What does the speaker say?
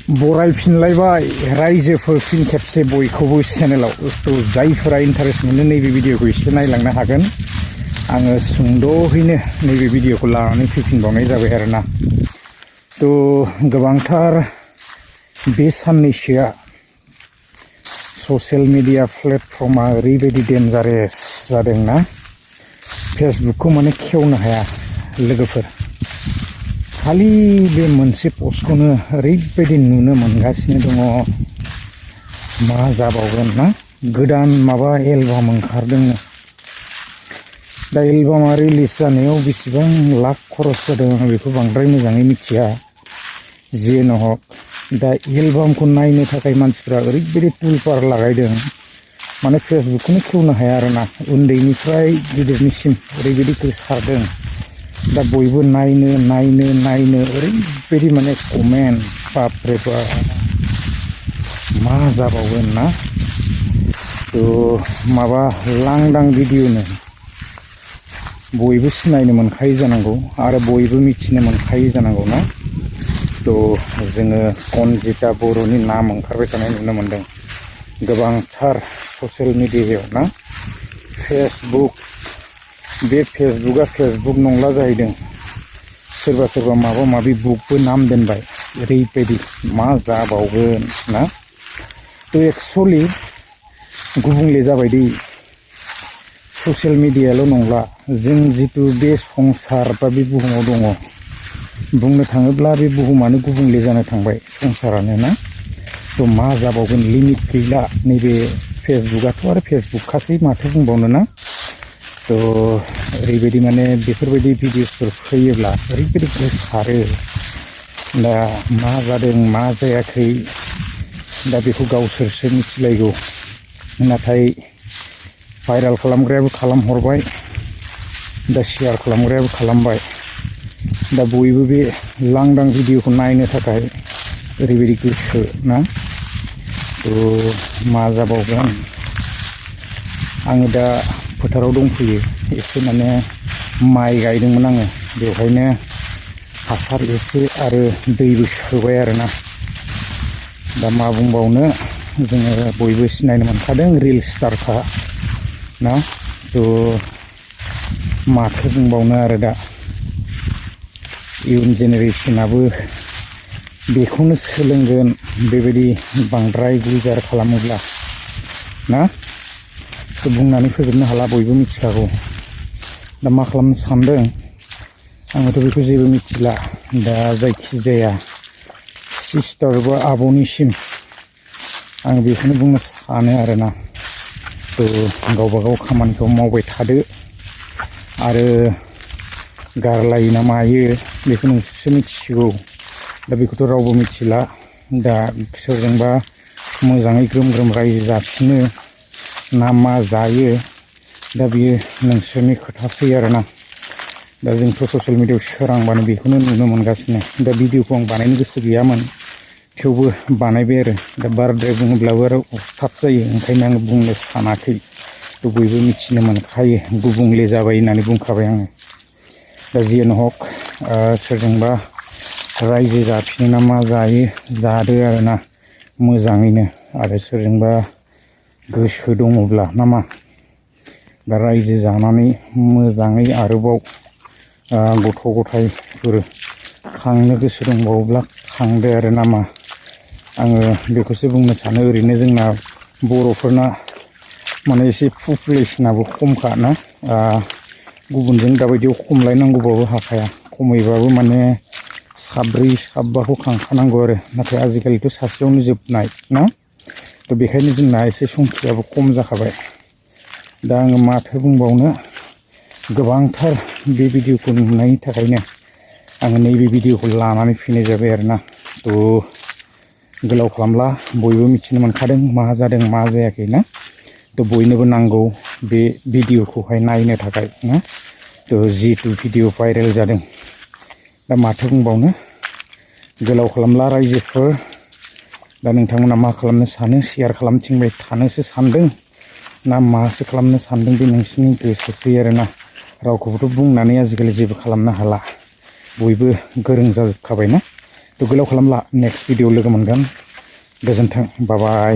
बरायफिनलायबाय रायजोफोर फिन खेबसे बयखौबो चेनेलाव तो जायफोरा इन्टारेस्ट मोनो नैबे भिडिअखौ एसे नायलांनो हागोन। आङो सुंद'हैनो नैबे भिडिअखौ लानानै फैफिनबावनाय जाबाय आरोना। तो गोबांथार बे साननैसोआ ससियेल मिडिया प्लेटफर्मा ओरैबायदि डेन्जारेस जादोंना, फेसबुकखौ माने खेवनो हाया लोगोफोर। खालि बे मोनसे पस्टखौनो ओरैबायदि नुनो मोनगासिनो दङ। मा जाबावगोन ना, गोदान माबा एलबाम ओंखारदोंनो। दा एलबामा रिलिज जानायाव बेसेबां लाख खरस जादों आं बेखौ बांद्राय मोजाङै मिथिया। जियानो हक, दा एलबामखौ नायनो थाखाय मानसिफ्रा ओरैबायदि टुलपार लागायदों, माने फेसबुकखौनो खेवनो हाया आरोना। उन्दैनिफ्राय गिदिरनिसिम ओरैबायदि गोसारदों। दा बयबो नायनो ओरैबायदि माने कमेन्ट, बापरे बाप मा जाबावगोन ना। तो माबा लांदां भिडिअनो बयबो सिनायनो मोनखायो जानांगौ आरो बयबो मिथिनो मोनखायो जानांगौ ना। तो जोङो कनजिता बर'नि नाम ओंखारबाय थानाय नुनो मोनदों गोबांथार ससियेल मिडियायाव ना। फेसबुक, बे फेसबुकआ फेसबुक नंला जाहैदों। सोरबा सोरबा माबा माबि बुकबो नाम दोनबाय। ओरैबायदि मा जाबावगोन ना। तो एक्सुअलि गुबुंले जाबाय दै। ससियेल मिडियाल' नंला, जों जितु बे संसार बा बे बुहुमाव दङ, बुंनो थाङोब्ला बे बुहुमानो गुबुंले जानो थांबाय, संसारानो ना। तो मा जाबावगोन, लिमिट गैला। नैबे फेसबुकआथ' आरो फेसबुकखासै माथो बुंबावनो ना। तो ओरैबायदि माने बेफोरबायदि भिडिअसफोर फैयोब्ला ओरैबायदि गोसारो। दा मा जादों मा जायाखै दा बेखौ गावसोरसो मिथिलायगौ। नाथाय भाइराल खालामग्रायाबो खालामहरबाय, दा शेयार खालामग्रायाबो खालामबाय। दा बयबो बे लांदां भिडिअखौ नायनो थाखाय ओरैबायदि गोसो ना। तो मा जाबावगोन। आङो दा फोथाराव दंफैयो, एसे माने माइ गायदोंमोन आङो, बेवहायनो हासार एसे आरो दैबो सोबाय आरोना। दा मा बुंबावनो, जोङो बयबो सिनायनो मोनखादों रिल स्टारखा ना। तो माथो बुंबावनो आरो दा इयुन जेनेरेसनाबो बेखौनो सोलोंगोन बेबायदि बांद्राय गुजार खालामोब्ला ना। तो बुंनानै फोजोबनो हाला, बयबो मिथिखागौ। दा मा खालामनो सानदों आङोथ' बेखौ जेबो मिथिला। दा जायखिजाया सिस्टार बा आब'निसिम आं बेखौनो बुंनो सानो आरोना। तो गावबा गाव खामानिखौ मावबाय थादो, आरो गारलायो ना मायो बेखौ नोंसोरसो मिथिसिगौ। दा बेखौथ' रावबो मिथिला। दा सोरजोंबा मोजाङै ग्रोम ग्रोम रायजो जाफिनो ना मा जायो, दा बियो नोंसोरनि खोथासै आरोना। दा जोंथ' ससियेल मिडियायाव सोरांबानो बेखौनो नुनो मोनगासिनो। दा भिडिअखौ आं बानायनो गोसो गैयामोन, थेवबो बानायबाय आरो। दा बाराद्राय बुङोब्लाबो आरो अस्थाद जायो, ओंखायनो आङो बुंनो सानाखै। तो बयबो मिथिनो मोनखायो, गुबुंले जाबाय होननानै बुंखाबाय आङो। दा जियानो हक, सोरजोंबा रायजो जाफिनो ना मा जायो जादो आरोना मोजाङैनो। आरो सोरजोंबा गोसो दङब्ला ना मा, दा रायजो जानानै मोजाङै आरोबाव गथ' गथायफोर खांनो गोसो दंबावोब्ला खांदो आरो ना मा। आङो बेखौसो बुंनो सानो। ओरैनो जोंना बर'फोरना माने एसे पपुलेसनाबो खमखा ना। गुबुनजों दाबायदियाव खमलायनांगौबाबो हाखाया, खमैबाबो माने साब्रै साबाखौ खांखानांगौ आरो। नाथाय आजिखालिथ' सासेयावनो जोबनाय ना। तो बेखायनो जोंना एसे संख्याबो खम जाखाबाय। दा आङो माथो बुंबावनो, गोबांथार बे भिडिअखौ नुनायनि थाखायनो आङो नैबे भिडिअखौ लानानै फैनाय जाबाय आरोना। तो गोलाव खालामला, बयबो मिथिनो मोनखादों मा जादों मा जायाखै ना। तो बयनोबो नांगौ बे भिडिअखौहाय नायनो थाखाय ना। तो जितु भिडिअ भाइरेल जादों, दा माथो बुंबावनो, गोलाव खालामला रायजोफोर। दा नोंथांमोना मा खालामनो सानो, शेयार खालामथिंबाय थानोसो सानदों ना मासो खालामनो सानदों, बे नोंसिनि गोसोसै आरोना। रावखौबोथ' बुंनानै आजिखालि जेबो खालामनो हाला, बयबो गोरों जाजोबखाबाय ना। थ' गोलाव खालामला नेक्स्ट भिडिअ लोगो मोनगोन गोजोन्थों बाय बाय